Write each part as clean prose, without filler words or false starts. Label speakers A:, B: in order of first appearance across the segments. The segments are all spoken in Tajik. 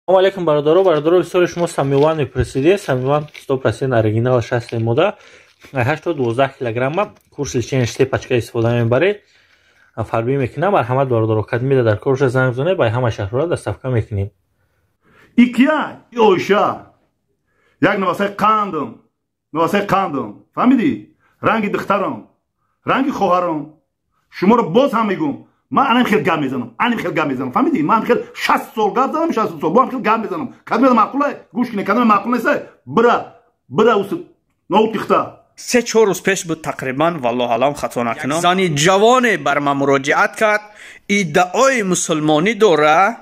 A: Салому алейкум, бародаро. Бародаро, бисёри шумо Самиван мепурсиде. Самиван 100% оригинал 63 мода, 8 то 12 килограмма, курс лечения, се пачка истифода мебаред, фарбӣ мекунам. Марҳамат, бародаро, кадмида дар корша занг зане, ба ҳама шаҳрҳоро доставка мекунем.
B: Икия оиша як навасаи қандам, навасаи қандам, фаҳмидӣ? Ранги духтарам, ранги хоҳарам. Шуморо боз ҳам мегӯм, ман анам хел гап мезанам, анам хел гап мезанам, фаҳмидӣ? Ман хел 60 сол гап занам, 60 сол бо ҳам хел гап мезанам. Кадмеда маъқулай, гӯш кине, кадме маъқул нестай, бира, бира, ноутихта.
C: 3-4 рӯз пеш буд тақрибан, валлоҳ алам, хато накунам, зани ҷавоне бар ман муроҷиат кард. Иддаои мусулмонӣ дора,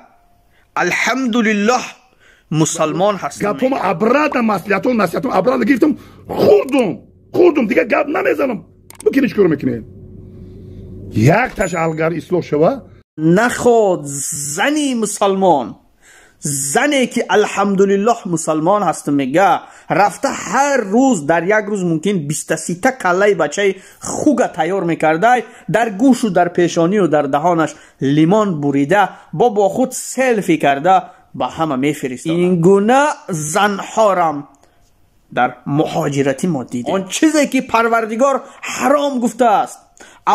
C: алҳамдулиллоҳ, мусалмон ҳастам.
B: Гапом обратно, маслиҳатон, насиҳатон обратно гирифтам, хӯрдум, хӯрдум, дигар гап намезанам. Бикини, чӣ кор мекунед? Якташ алгар ислоҳ шава.
C: Наход зани мусалмон, зане ки алҳамдулиллоҳ, мусалмон ҳастам мега, рафта ҳар рӯз, дар як рӯз мумкин 20-30-та каллаи бачаи хуга тайёр мекардай, дар гӯшу дар пешонию дар даҳонаш лимон бурида, бо худ селфи карда ба ҳама мефиристод. Ин гуна занҳорам дар муҳоҷиратӣ мо дидем. Он чизе ки Парвардигор ҳаром гуфтааст,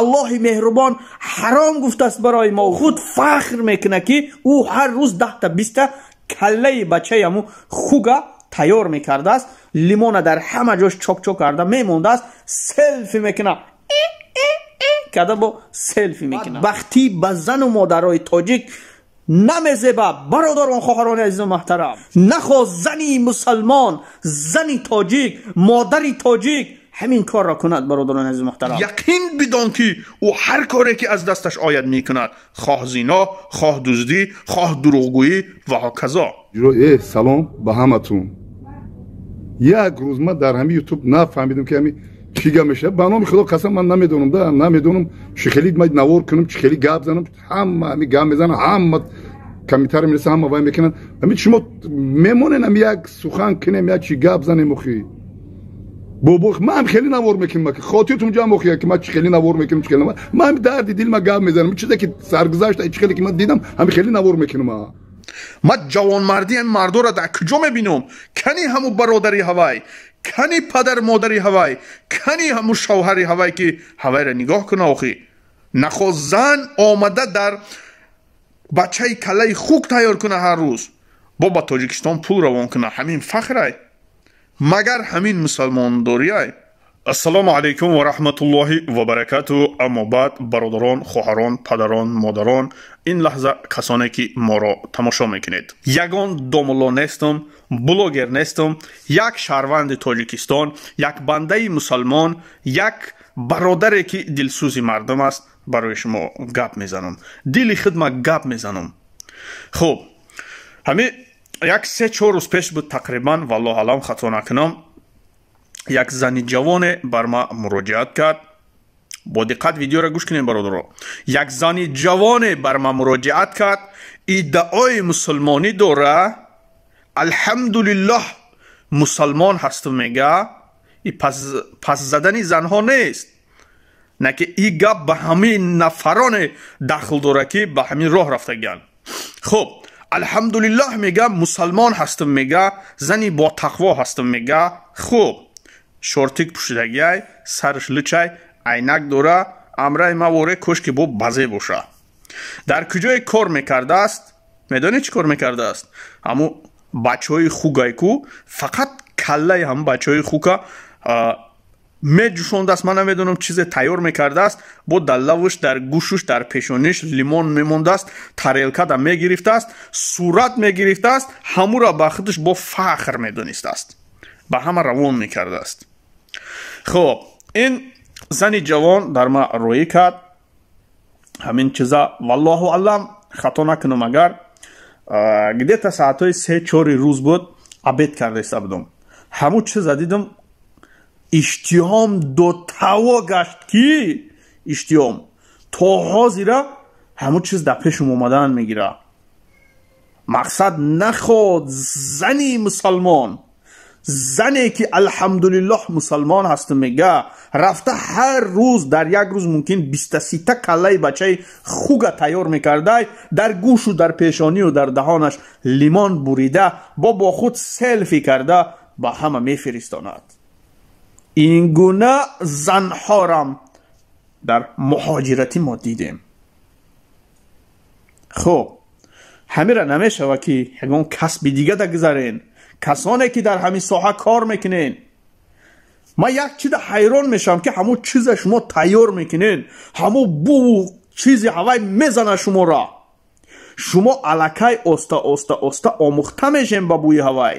C: Аллоҳи меҳрубон ҳаром гуфтааст барои мо, худ фахр мекунад, ки ӯ ҳар рӯз 10-та, 20-та каллаи бачаи ҳаму хуга тайёр мекардааст, лимона дар ҳама ҷош чок-чок карда мемондааст, селфи мекунад, карда бо селфи мекунад. Бахтӣ ба зану модарои тоҷик намезеба. Бародарон, хоҳарони азизу муҳтарам, нахост зани мусалмон, зани тоҷик, модари тоҷик ҳамин корро кунад. Бародарони азиз, муҳтарам,
D: яқин бидон, ки ӯ ҳар коре ки аз дасташ ояд мекунад, хоҳ зино, хоҳ дуздӣ, хоҳ дурӯғгӯӣ ва ҳоказо.
B: Салом ба ҳаматун. Як рӯз ман дар ҳами Ютуб нафаҳмидам, ки ҳами чӣ гап мешавад. Ба номи Худо қасам, ман намедонам да, намедонам чӣ хели ман навор кунам, чӣ хели гап занам. Ҳама ҳами гап мезанам, ҳама комментарий мераса, ҳама вай мекунанд. Ҳами шумо мемонен, ҳами як сухан кунем, як чӣ гап занем. Охи бобо, ман хеле навор мекунам, хотиртун ҷамъ, охи, ки ман чӣ хеле навор мекунам, чӣ хеле ман дарди дил, ман гап мезанам, чизе ки саргузашт, чӣ хеле ки ман дидам, ҳами хеле навор мекунам.
D: Ман ҷавонмардии ин мардоро дар куҷо мебинам? Кани ҳаму бародари ҳавай, кани падар модари ҳавай, кани ҳаму шавҳари ҳавай, ки ҳавайра нигоҳ куна? Охи, нахост зан омада дар бачаи каллаи хук тайёр куна, ҳар рӯз бо ба Тоҷикистон пул равон куна. Ҳамин фахрай? Магар ҳамин мусалмондориай? Ассалому алайкум ва раҳматуллоҳи ва баракату. Аммо баъд, бародарон, хоҳарон, падарон, модарон, ин лаҳза касоне ки моро тамошо мекунед, ягон домулло нестам, блогер нестам, як шаҳрванди Тоҷикистон, як бандаи мусалмон, як бародаре ки дилсӯзи мардум аст, барои шумо гап мезанам, дили хидма гап мезанам. Хуб, ҳамин як 3-4 рӯз пеш буд тақрибан, валлоҳ алам, хато накунам, як зани ҷавоне бар ма муроҷиат кард. Бо диққат видеоро гӯш кунем, бародаро. Як зани ҷавоне бар ма муроҷиат кард, иддаои мусулмонӣ дора, алҳамдулиллоҳ, мусалмон ҳасту мега. И пас задани занҳо нест, на ки и гап ба ҳамин нафароне дахл дора, ки ба ҳамин роҳ рафтагианд. Хуб, алҳамдулиллоҳ мега, мусалмон ҳастам мега, зани ботақво ҳастам мега. Хуб, шортик пӯшидагиай, сараш лучай, айнак дора, амраи маворе кошки бо базе боша. Дар куҷое кор мекардааст? Медонед, чӣ кор мекардааст? Ҳаму бачаҳои хугайку, фақат каллаи ҳаму бачаҳои хука меҷӯшондааст. Ман намедонам, чизе тайёр мекардааст, бо даллавуш, дар гӯшуш, дар пешониш лимон мемондааст, тарелкада мегирифтааст, сурат мегирифтааст, ҳамура ба худаш бо фахр медонистааст, ба ҳама равон мекардааст. Хуб, ин зани ҷавон дар ма рӯӣ кард ҳамин чиза. Валлоҳу алам, хато накунам, агар где-то саатҳои 3-4-и рӯз буд, обед кардаиста будам, ҳамун чиза дидам, иштиҳом дотаво гашт, ки иштиҳом то ҳозира ҳамун чиз дар пешум омадан мегира. Мақсад, наход зани мусалмон, зане ки алҳамдулиллоҳ, мусалмон ҳастам мега.
C: рафта ҳар рӯз дар як рӯз мумкин 20-30 каллаи бачаи хуга тайёр мекардай, дар гӯшу дар пешонию дар даҳонаш лимон бурида, бо худ селфи карда ба ҳама мефиристонад. Ин гуна занҳорам дар муҳоҷиратӣ мо дидем. Хуб, ҳамира намешава ки ягон касби дига дагзарен. Касоне ки дар ҳамин соҳа кор мекунен, ман як чиза ҳайрон мешавам ки ҳамун чиза шумо тайёр мекунен, ҳамун буву чизи ҳавай мезана шуморо. Шумо аллакай оста оста оста омӯхта мешен ба бӯи ҳавай.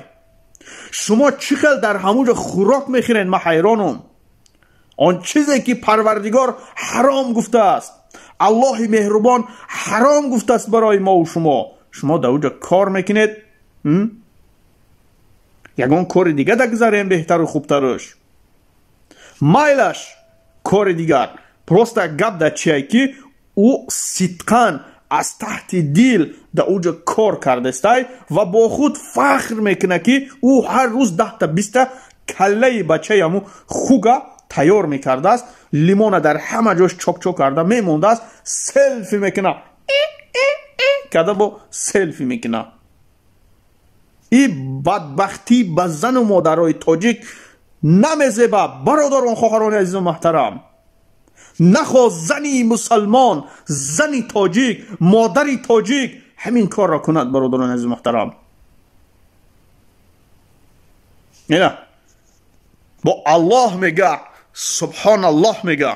C: Шумо чӣ хел дар ҳамун ҷо хӯрок мехӯрен, ман ҳайронум. Он чизе ки Парвардигор ҳаром гуфтааст, Аллоҳи меҳрубон ҳаром гуфтааст барои мову шумо, шумо дар уҷо кор мекунед. Ягон кори дига дагзарем беҳтару хубтаруш. Майлаш кори дигар. Просто гап дар чие ки ӯ сидқан аз таҳти дил дар уҷо кор кардестай ва бо худ фахр мекунад ки ӯ ҳар рӯз 10-20 каллаи бачаи ҳамун хуга тайёр мекардааст, лимона дар ҳама ҷош чок-чок карда мемондааст, селфи мекунад, карда бо селфи мекунад. И бадбахтӣ ба зану модарои тоҷик намезеба, бародарон, хоҳарони азизу муҳтарам. Нахоҳ зани мусалмон, зани тоҷик, модари тоҷик ҳамин корро кунад, бародарони азизу муҳтарам. Ина бо Аллоҳ мега, субҳоналлоҳ мега.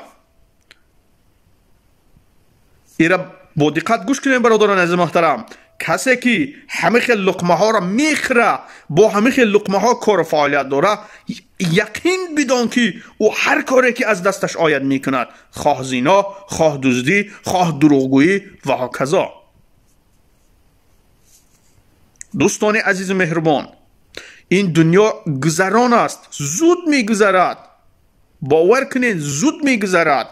C: Ира бо диққат гӯш кунем, бародарони азизи муҳтарам. Касе ки ҳама хел луқмаҳоро мехӯра, бо ҳама хел луқмаҳо кору фаъолият дора, яқин бидон ки ӯ ҳар коре ки аз дасташ ояд мекунад, хоҳ зино, хоҳ дуздӣ, хоҳ дурӯғгӯӣ ва ҳоказо. Дӯстони азизу меҳрубон, ин дунё гузарон аст, зуд мегузарад. Бовар кунед, зуд мегузарад.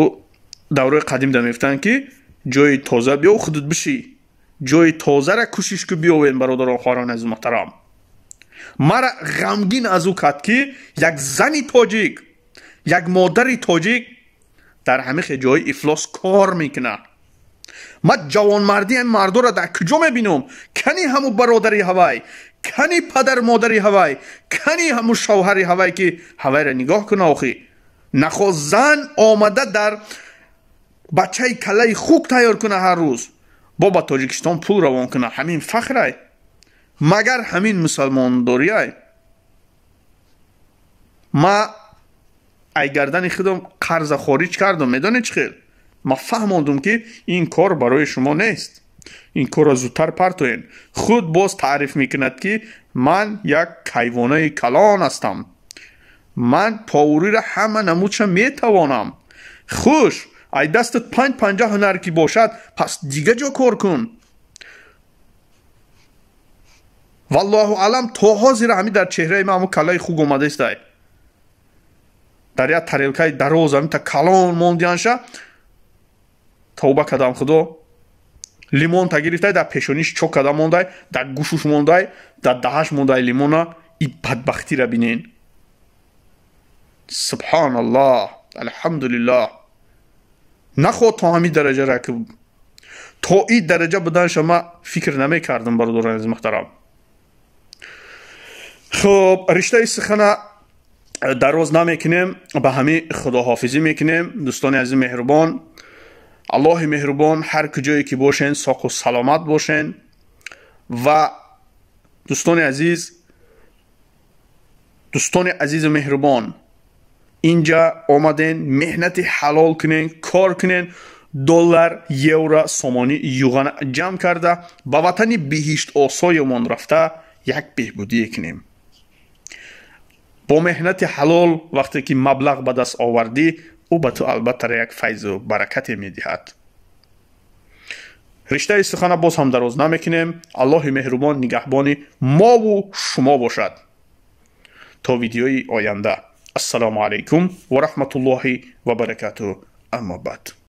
C: Ӯ давраи қадим да мегуфтанд ки ҷои тоза биё худут бишӣ, ҷои тозара кӯшиш ку биёвен, бародарон, хоҳарони азиз муҳтарам. Мара ғамгин аз ӯ кард ки як зани тоҷик, як модари тоҷик дар ҳамин хел ҷои ифлос кор мекунад. Ман ҷавонмардии ҳамин мардоро дар куҷо мебинам? Кани ҳамун бародари ҳавай, кани падар модари ҳавай, кани ҳамун шавҳари ҳавай ки ҳавайро нигоҳ куна охи. Нахоҳ зан омада дар бачаи каллаи хук тайёр куна ҳар рӯз, бо ба Тоҷикистон пул равон куна. Ҳамин фахрай? Магар ҳамин мусалмондориай? Ма ай гардани худам қарза хориҷ кардам. Медонед чӣ хел? Ма фаҳмондум ки ин кор барои шумо нест, ин корро зудтар партоен. Худ боз таъриф мекунад ки ман як кайвонаи калон ҳастам, ман повуриро ҳама намудша метавонам. Хуш, ай дастат 5-50 ҳунар ки бошад, пас дига ҷо кор кун. Валлоҳу алам, то ҳозира ҳамин дар чеҳраи ман ҳамун каллаи хуг омадаистай. Дар як тарелкаи дароз ҳамин та калон мондианша. Тавба кардам худо, лимон та гирифтай, дар пешониш чок карда мондай, дар гӯшуш мондай, дар даҳаш мондай лимона. И бадбахтира бинен. Субҳоналлоҳ, алҳамдулиллоҳ. Нахоҳ то ҳамин дараҷара ки то ин дараҷа буданша ман фикр намекардам, бародарони азиз муҳтарам. Хуб, риштаи сухана дароз намекунем, ба ҳамин худоҳофизӣ мекунем. Дӯстони азизи меҳрубон, Аллоҳи меҳрубон ҳар куҷое ки бошен соқу саломат бошен. Ва дӯстони азиз, дӯстони азизу меҳрубон, инҷа омаден меҳнати ҳалол кунен, кор кунен, доллар, евро, сомонӣ, юғана ҷамъ карда ба ватани биҳишт осоямон рафта як беҳбудие кунем. Бо меҳнати ҳалол вақте ки маблағ ба даст овардӣ, ӯ ба ту албатта як файзу баракате медиҳад. Риштаи сухана боз ҳам дароз намекунем. Аллоҳи меҳрубон нигаҳбони мову шумо бошад. То видеои оянда. Ассалому алайкум ва раҳматуллоҳи ва баракатуҳ. Аммо баъд.